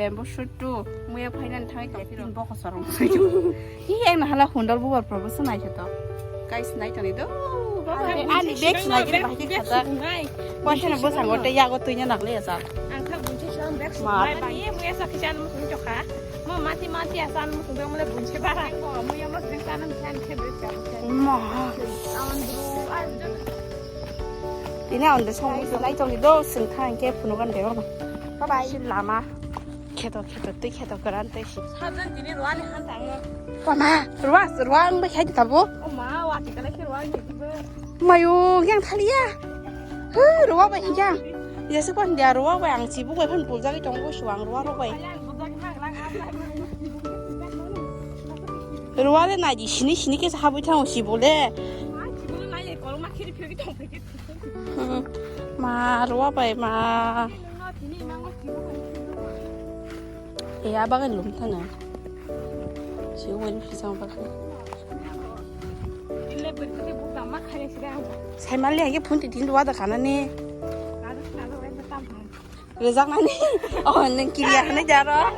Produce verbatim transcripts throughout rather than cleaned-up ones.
Bamboo shoot tu muya phainani thangwi tongphiro. Tin bokosor rok. Hi, ang nahala hundal bubar probo se naikhe to. Guys, nai tongni do. Baba, ani bag se naikhe bahai khe khata. Waisa na bwskango tei yago twi na nakle ya jak. Ang kha bunche song bag ma. Bai bai muya sa khisan musung chokha. Mo mati mati asan musung bag mole bunche bara. Mo muya mo sing kanam khan khe bek cham. Ma. Awan dru ar jot. Tini ang de song nai tongni do sing thang khe phunu gan de. Bye bye. Lama. Kheto, kheto, tei kheto kwran tei si. Sajak tini ruani han tango. Koma, ruwa, ruwa ang bai khai tabo. O ma, wa ti kala khe ruani tibo. Mayo, yang thaliya. He, ruwa bai yang. Ya se kon dia ruwa bai ang chibu bai phan pujak tong bo suang ruwa rok bai. Ruwa le nai di sini sini ke habui thang chibu le. Ma, chibu le nai kolma khiri phiri tong pheke. Hmm, ma, ruwa bai ma. E, a bagan lum thana. Si wal phi sang bagan. Sai mal le ge phun ti din ruwa da kana ni. Rejak nani. Oh, neng kiriya hane jaro.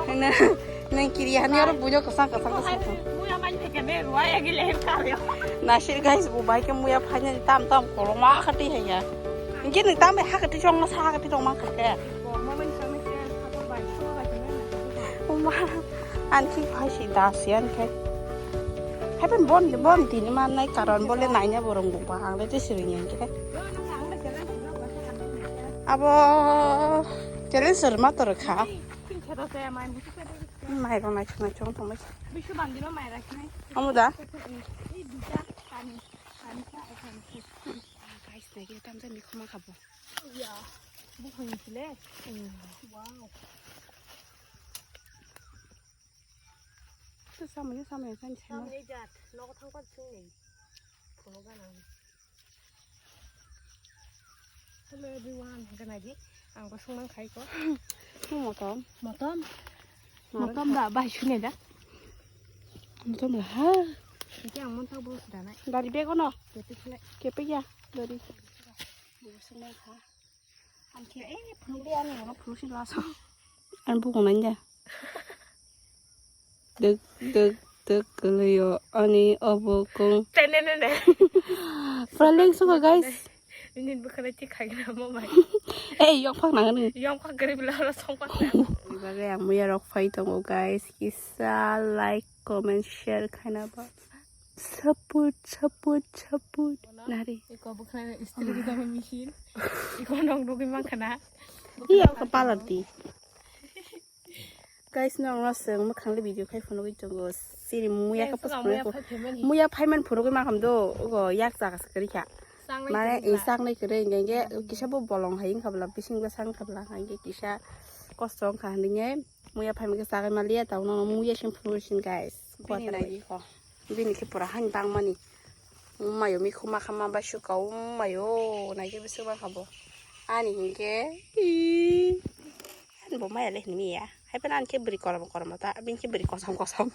Neng, neng kiriya hane aro bujo kasang kasang kasang. Nasir guys, bu bai ke muya phanya tam tam koloma khati haya. Nge neng tam bai hakati chong na sa hakati chong mang khake. Uma, anki phai si da si anke. Happen bon bon tini man nai karon bole nai nya borong bu ba ang le tisi ring ke. Abo challenge sir ma tor kha. Mai rong nai chong nai chong tong mai. Amu da. Guys, nai ke tam jani khoma khabo. Ya, bu hoi ni le. Wow. Tu samanya samanya kan chana. Samanya jat, nogo thang pa sung ni. Kono ganang. Hello everyone, ganagi. Ang ko sung mang khai ko. Motom. Motom. Motom da bai sune da. Motom la ha. Iki ang mon ta bo da nai. Dari bego no. Kepe khle. Kepe ya dari. Bo sung mang kha. Ang khe, eh, phunuk de ani, ano phunuk si laso. Ang buko nanya. Dek, dek, dek, kalayo, ani obo kong. Tenenene. Pura leng suka, guys. Ini bukan aja kagina mo mai. Eh, yok phak nang ni. Yok phak gari bila orang song phak. Ibagai ang muya rok phai tongo, guys. Kisa like, comment, share khaina ba. Support, support, support. Nari. Iko bukhna istri kita machine. Iko nong dogwi mankana. Iya, kepala di. Guys, nong no seng makhang le video khai phunugwi tongo. Sini muya ka pas muya phai phemani. Muya phaiman phunugwi makham do. Ogo yak jaga se kari kha. Mane isang nai kare inge kisa bo bolong hai wngkha bla bising bwsang wngkha bla hai kisa kosto wngkha hinwi muya phaiman khe chagai maliya tamo no muya sim phunugwi sin guys. Bini nai. Bini khe pura hani bangmani. Mayo mikhu makha ma bai sukha o mayo naikhe bising ba khabo. Ani hinkhe ii, ani bo maya le hinwi ya. Hai phano ani khe bwrwi korom korom ta, bini khe bwrwi kosom kosom.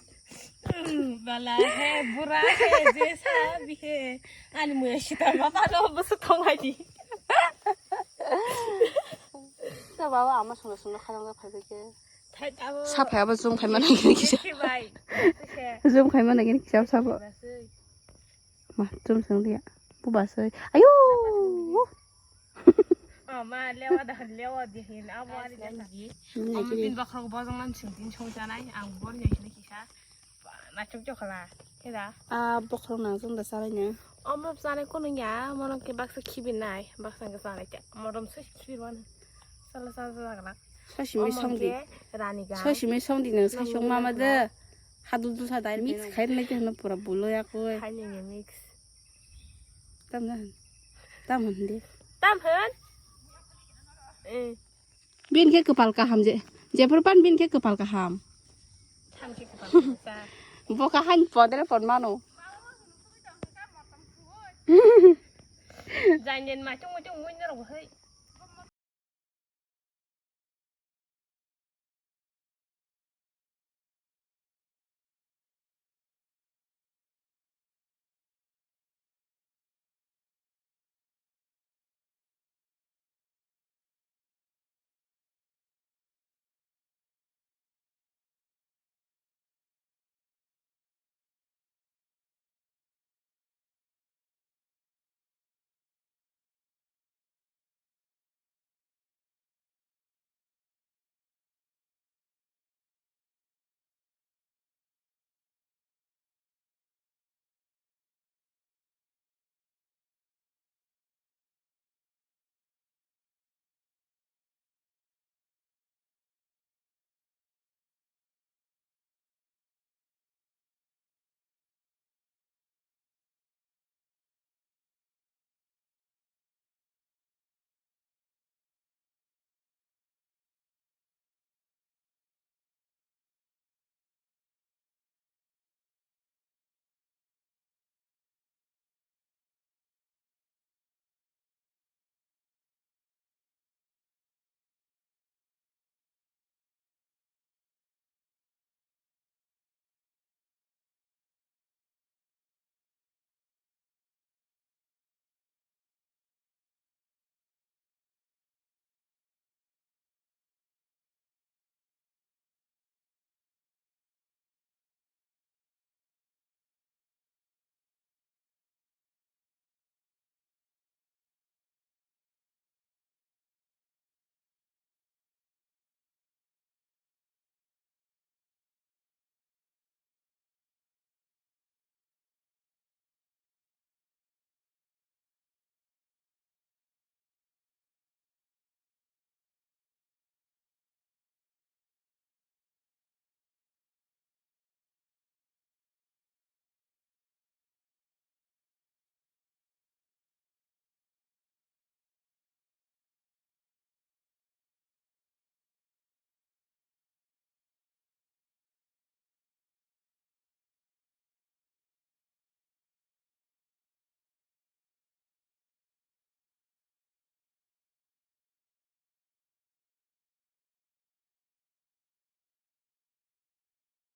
Bala he, bura he, je sa bi he. Ani muya sita ma ba no busu thong hai di. Ta baba ama sungno sungno khalong phai khe. Saphai abo zoom khai mana gini kisa. Zoom khai mana gini kisa sabo. Ma zoom sang dia. Bu basai. Ayo. Oh, ma lewa da lewa di hin abo ari da. Ama bin bakhro bojong nan sing tin song janai ang bor nyai kisa. Nachuk chokhala. Keda. Ah, bokhorok nang jong da salai na. Omo sanai kono ya, mono ke baksa khibi nai, baksa ke sanai cha. Morom se khibi wan. Sala sala sala kala. Sasimi songdi. Rani ga. Sasimi songdi nang sasong mama de. Hadul dul sa dai mix khai nai te no pura bulo ya ko. Khai ni mix. Tam na. Tam hon de. Tam hon. Eh. Bin khe kwpal kaham je, jephru pan bin khe kwpal kaham. Bo kaham podre pod mano. Janjen ma chung chung mun rok hoi.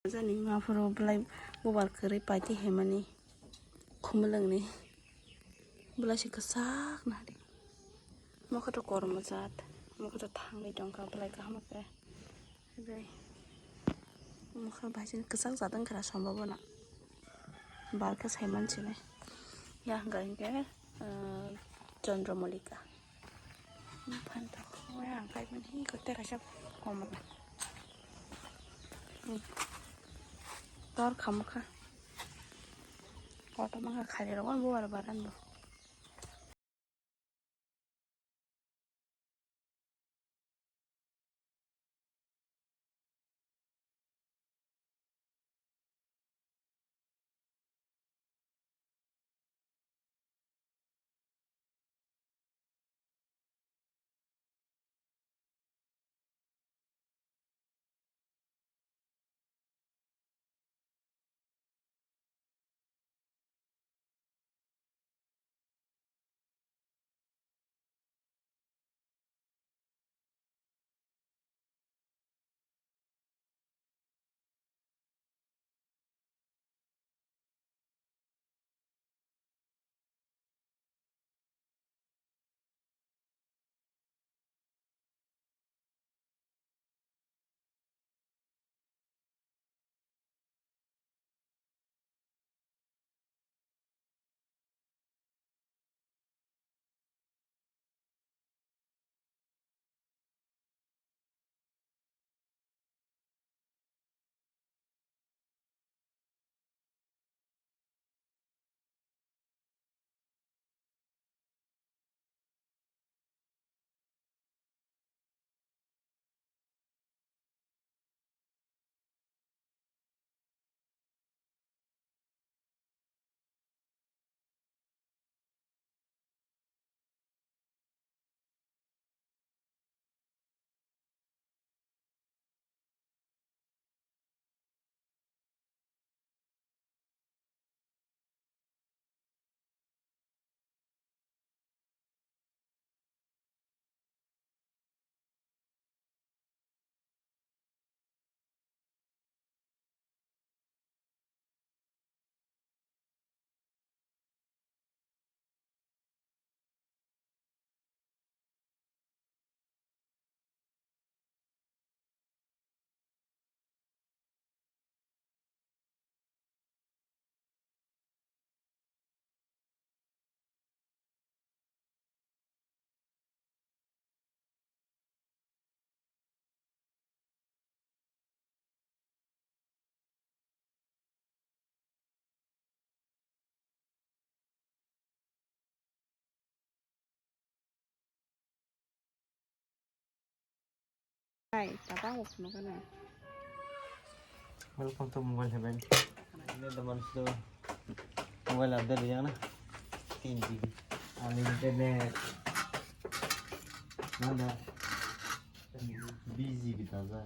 Jani ma phuru belai bubar kwrwi paiti haimani khumulwngni belai se kwchak nari. Mokhe to kormo jat, mokhe to thangwi tongkha belai kaham khe. Bai. Mokhe bai se kwchak jat wngkha na sombabona. Bar khe saiman sini. Ya hwnkha hinkhe, ah, Chandramallika. Phan to. Oya ang kai mani ko tera sa komo. Tor khamkha. Koto mangkha khali rogo bo bar baran bo. Hai, tata mo kuno kana. Welcome to mobile heaven. Ini teman sudah mobile update ya na. Tin G B unlimited net. Mana? Busy kita sa.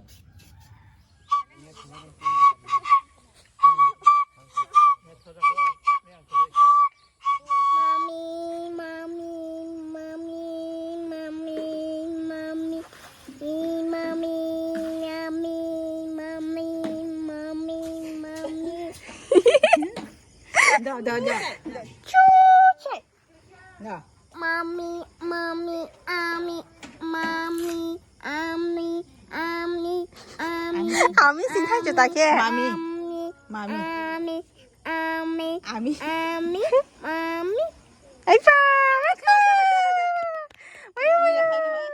Mami, mami, mami, mami, mami, i mami, yummy, mami, mami, mami. Da, da, da. Chuche. Da. Mami, mami, ami, mami, ami, ami, ami. Ami sing thai juta khe. Mami. Mami. Mami. Ami. Ami. Ami. Ami. Ai pa. Ai pa. Ai pa.